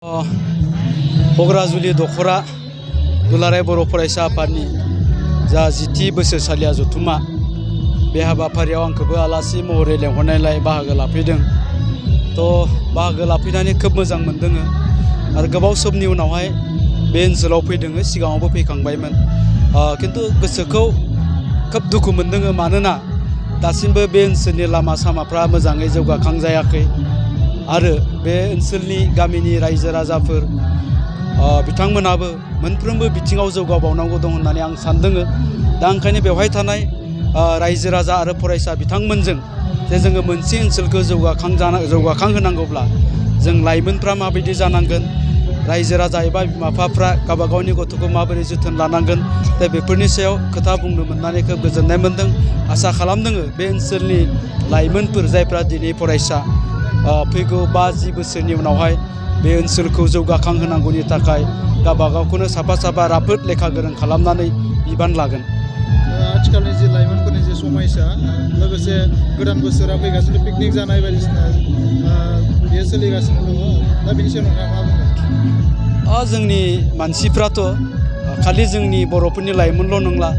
हग्राजुलि दख'रा दुलाराय बर' फरायसा आफादनि जा 10थि बोसोरसालिया जथुमा बे हाबाफारियाव आंखौबो आलासि महरै लेंहरनायलाय बाहागो लाफैदों। बाहागो लाफैनानै खोब मोजां मोनदों आरो गोबाव समनि उनावहाय बे ओनसोलाव फैदों। सिगाङावबो फैखांबायमोन, खिन्थु गोसोखौ खोब दुखु मोनदों। मानोना दासिमबो बे ओनसोलनि लामा सामाफ्रा मोजाङै जौगाखांजायाखै आरो बे ओनसोलनि गामिनि रायजो राजाफोर बिथांमोनाबो मोनफ्रोमबो बिथिङाव जौगाबावनांगौ दं होननानै आं सानदों। दा ओंखायनो बेवहाय थानाय रायजो राजा आरो फरायसा बिथांमोनजों जे जोङो मोनसे ओनसोलखौ जौगाखां होनांगौब्ला जों लाइमोनफ्रा माबायदि जानांगोन, रायजो राजा एबा बिमा बिफाफ्रा गावबा गावनि गथ'खौ माबोरै जोथोन लानांगोन, दा बेफोरनि सायाव खोथा बुंनो मोननानै खोब गोजोननाय मोनदों। आसा खालामदों बे ओनसोलनि लाइमोनफोर जायफ्रा दिनै फरायसा फैगौ 5-10 बोसोरनि उनावहाय बे ओनसोलखौ जौगाखां होनांगौनि थाखाय गावबा गावखौनो साफा राफोद लेखा गोरों खालामनानै बिबान लागोन। आथिखालनि जे लाइमोनफोरनि जे समयसा, लोगोसे गोदान बोसोरा फैगासिनो, पिकनिक जानाय बायदिसिना बेयो सोलिगासिनो दङ। दा बेनि सायाव नोंथाङा मा बुंगोन? जोंनि मानसिफ्राथ' खालि जोंनि बर'फोरनि लाइमोनल' नंला,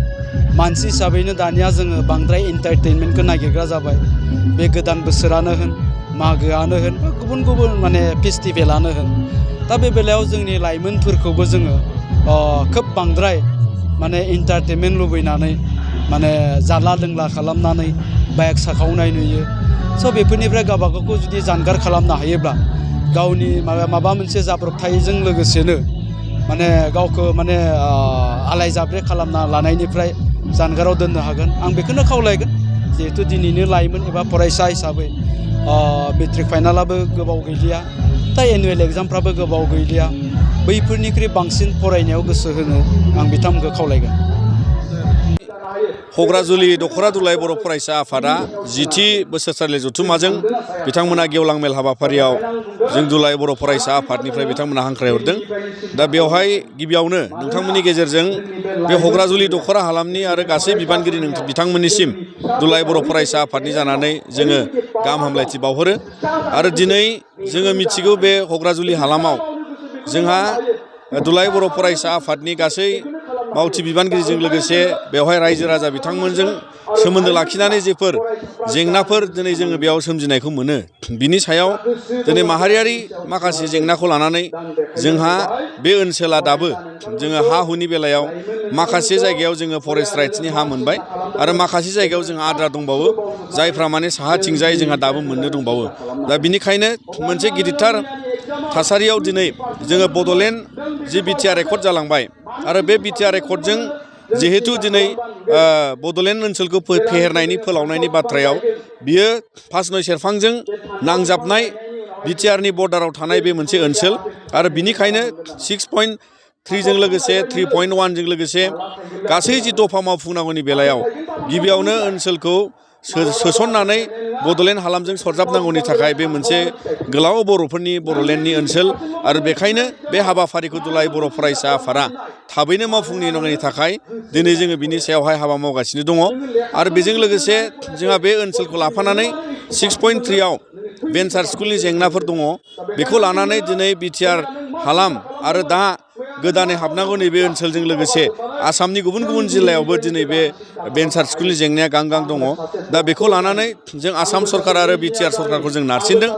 मानसि हिसाबैनो दानिया जोङो बांद्राय एन्टारटेनमेन्टखौ नागिरग्रा जाबाय। बे गोदान बोसोरानो होन, मागोआनो होन, बा गुबुन गुबुन फेस्टिभेलानो होन। दा बे बेलायाव जोंनि लाइमोनफोरखौबो जोङो खोब बांद्राय एन्टारटेनमेन्ट लुबैनानै जाला लोंला खालामनानै बाइक साखावनाय नुयो। बेफोरनिफ्राय गावबा गावखौ जुदि जानगार खालामनो हायोब्ला गावनि माबा मोनसे जाब्रबथायजों लोगोसेनो गावखौ आलाय जाब्रे खालामना लानायनिफ्राय जानगाराव दोननो हागोन। आं बेखौनो खावलायगोन, जिहेतु दिनैनि लाइमोन एबा फरायसा हिसाबै मेट्रिक फाइनालाबो गोबाव गैलिया, दा एनुवेल एग्जामफ्राबो गोबाव गैलिया। बैफोरनिख्रुइ बांसिन फरायनायाव गोसो होनो आं बिथांमोनखौ खावलायगोन। हग्राजुलि दख'रा दुलाराय बर' फरायसा आफादा 10थि बोसोरसालि जथुम्माजों बिथांमोना गेवलां मेल हाबाफारियाव जों दुलाराय बर' फरायसा आफादनिफ्राय बिथांमोना हांख्रायहरदों। दा बेवहाय गिबियावनो नोंथांमोननि गेजेरजों बे हग्राजुलि दख'रा हालामनि आरो गासै बिबानगिरि बिथांमोननिसिम दुलाराय बर' फरायसा आफादनि जानानै जोङो गाहाम हामलायथि बावहरो। आरो दिनै जोङो मिथिगौ बे हग्राजुलि हालामाव जोंहा दुलाराय बर' फरायसा आफादनि गासै मावथि बिबानगिरिजों लोगोसे बेवहाय रायजो राजा बिथांमोनजों सोमोन्दो लाखिनानै जेफोर जेंनाफोर दिनै जोङो बेयाव सोमजिनायखौ मोनो, बिनि सायाव दिनै माहारियारि माखासे जेंनाखौ लानानै जोंहा बे ओनसोला दाबो जोङो हा हुनि बेलायाव माखासे जायगायाव जोङो फरेस्ट राइट्सनि हा मोनबाय आरो माखासे जायगायाव जोंहा आद्रा दंबावो, जायफ्रा साहाथिंजाय जोंहा दाबो मोननो दंबावो। दा बिनिखायनो मोनसे गिदिरथार थासारियाव दिनै जोङो बड'लेण्ड जि बिटिआर एकर्ड जालांबाय आरो बे बिटिआर एकर्डजों जिहेतु दिनै बड'लेण्ड ओनसोलखौ फेहेरनायनि फोलावनायनि बाथ्रायाव बियो फासनय सेरफांजों नांजाबनाय बिटिआरनि बर्डाराव थानाय बे मोनसे ओनसोल आरो बिनिखायनो 6.3 लोगोसे 3.1 लोगोसे गासै जि दफा मावफुंनांगौनि बेलायाव गिबियावनो ओनसोलखौ सोसननानै बड'लेण्ड हालामजों सरजाबनांगौनि थाखाय बे मोनसे गोलाव बड'लेण्डनि ओनसोल आरो बेखायनो बे हाबाफारिखौ दुलाराय बर' फरायसा आफादा थाबैनो मावफुंनांगौनि थाखाय दिनै जोङो बिनि सायावहाय हाबा मावगासिनो दङ। आरो बेजों लोगोसे जोंहा बे ओनसोलखौ लाफानानै 6.3आव भेन्सार स्कुलनि जेंनाफोर दङ, बेखौ लानानै दिनै बिटिआर हालाम आरो दा गोदानै हाबनांगौ नैबे ओनसोलजों लोगोसे आसामनि गुबुन गुबुन जिल्लायावबो दिनै बे भेन्सार स्कुलनि जेंनाया गां दङ। दा बेखौ लानानै जों आसाम सरकार आरो बिटिआर सरकारखौ जों नारसिनदों,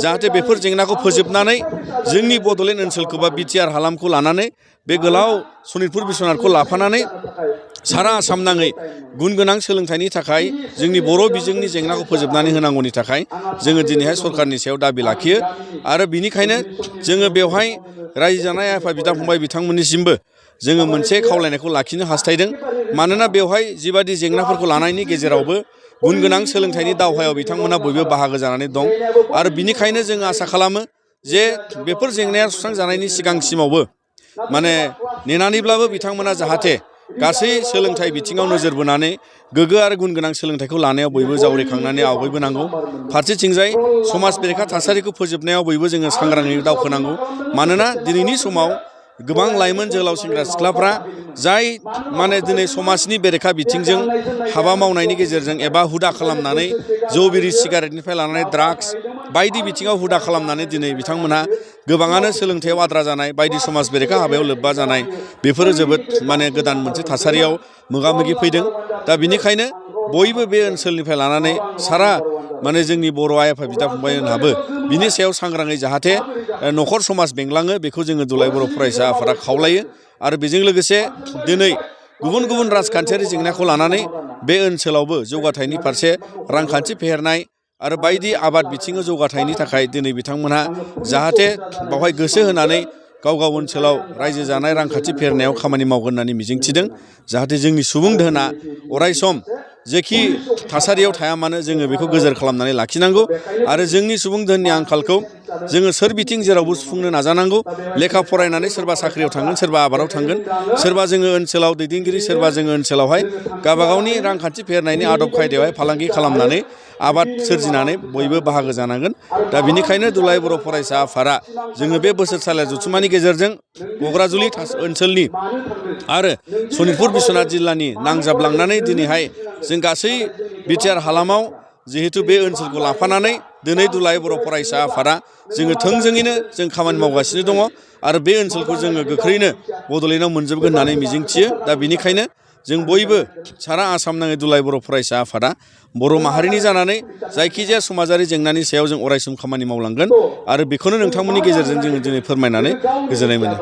जाहाथे बेफोर जेंनाखौ फोजोबनानै जोंनि बड'लेण्ड ओनसोलखौ बा बिटिआर हालामखौ लानानै बे गोलाव सनितपुर बिश्वनाथखौ लाफानानै सारा आसाम नाङै गुन गोनां सोलोंथाइनि थाखाय जोंनि बर' बिजोंनि जेंनाखौ फोजोबनानै होनांगौनि थाखाय जोङो दिनैहाय सरकारनि सायाव दाबि लाखियो। आरो बिनिखायनो जोङो बेवहाय रायजो जानाय आफा बिदा फंबाय बिथांमोननिसिमबो जोङो मोनसे खावलायनायखौ लाखिनो हास्थायदों। मानोना बेवहाय जिबादि जेंनाफोरखौ लानायनि गेजेरावबो गुन गोनां सोलोंथाइनि दावहायाव बिथांमोना बयबो बाहागो जानानै दं आरो बिनिखायनो जों आसा खालामो जे बेफोर जेंनाया सुस्रांजानायनि सिगांसिमावबो नेनानैब्लाबो बिथांमोना जाहाथे गासै सोलोंथाइ बिथिङाव नोजोर बोनानै गोग्गो आरो गुन गोनां सोलोंथाइखौ लानायाव बयबो जावरिखांनानै आवगायबोनांगौ। फारसेथिंजाय समाज बेरेखा थासारिखौ फोजोबनायाव बयबो जोङो सांग्राङै दावखोनांगौ। मानोना दिनैनि समाव गोबां लाइमोन जोहोलाव सेंग्रा सिख्लाफ्रा जाय दिनै समाजनि बेरेखा बिथिंजों हाबा मावनायनि गेजेरजों एबा हुदा खालामनानै जौ बिरि सिगारेटनिफ्राय लानानै ड्राग्स बायदि बिथिङाव हुदा खालामनानै दिनै बिथांमोनहा गोबाङानो सोलोंथायाव आद्रा जानाय बायदि समाज बेरेखा हाबायाव लोब्बा जानाय बेफोरो जोबोद माने गोदान मोनसे थासारियाव मोगा मोगि फैदों। दा बिनिखायनो बयबो बे ओनसोलनिफ्राय लानानै सारा माने जोंनि बर' आइ आफा बिदा फंबायमोनहाबो बिनि सायाव सांग्राङै जाहाथे न'खर समाज बेंलाङो बेखौ जोङो दुलाराय बर' फरायसा आफादा खावलायो। आरो बेजों लोगोसे दिनै गुबुन गुबुन राजखान्थियारि जेंनाखौ लानानै बे ओनसोलावबो जौगाथायनि फारसे रांखान्थि फेहेरनाय आरो बायदि आबाद बिथिङाव जौगाथायनि थाखाय दिनै बिथांमोनहा जाहाथे बावहाय गोसो होनानै गाव गाव ओनसोलाव रायजो जानाय रांखान्थि फेहेरनायाव खामानि मावगोन होननानै मिजिंथिदों। जाहाथे जोंनि सुबुं धोना अरायसम जेखि थासारियाव थाया मानो जोङो बेखौ गोजोर खालामनानै लाखिनांगौ आरो जोंनि सुबुं धोननि आंखालखौ जोङो सोरबिथिं जेरावबो सुफुंनो नाजानांगौ। लेखा फरायनानै सोरबा साख्रियाव थांगोन, सोरबा आबादाव थांगोन, सोरबा जोङो ओनसोलाव दैदेनगिरि, सोरबा जोङो ओनसोलावहाय गावबागावनि रांखान्थि फेहेरनायनि आदब खायदायावहाय फालांगि खालामनानै आबाद सोरजिनानै बयबो बाहागो जानांगोन। दा बिनिखायनो दुलाराय बर' फरायसा आफादा जोङो बे बोसोरसालिया जथुम्मानि गेजेरजों क'क्राझार ओनसोलनि आरो सनितपुर बिश्वनाथ जिल्लानि नांजाबलांनानै दिनैहाय जों गासै बिटिआर हालामाव जिहेतु बे ओनसोलखौ लाफानानै दिनै दुलाराय बर' फरायसा आफादा जोङो थोंजोङैनो जों खामानि मावगासिनो दङ आरो बे ओनसोलखौ जोङो गोख्रैनो बड'लेण्डआव मोनजोबगोन होननानै मिजिंथियो। दा बिनिखायनो जों बयबो सारा आसाम नाङै दुलाराय बर' फरायसा आफादा बर' माहारिनि जानानै जायखिजाया समाजारि जेंनानि सायाव जों अरायसम खामानि मावलांगोन आरो बेखौनो नोंथांमोननि गेजेरजों जोङो दिनै फोरमायनानै गोजोननाय मोनो।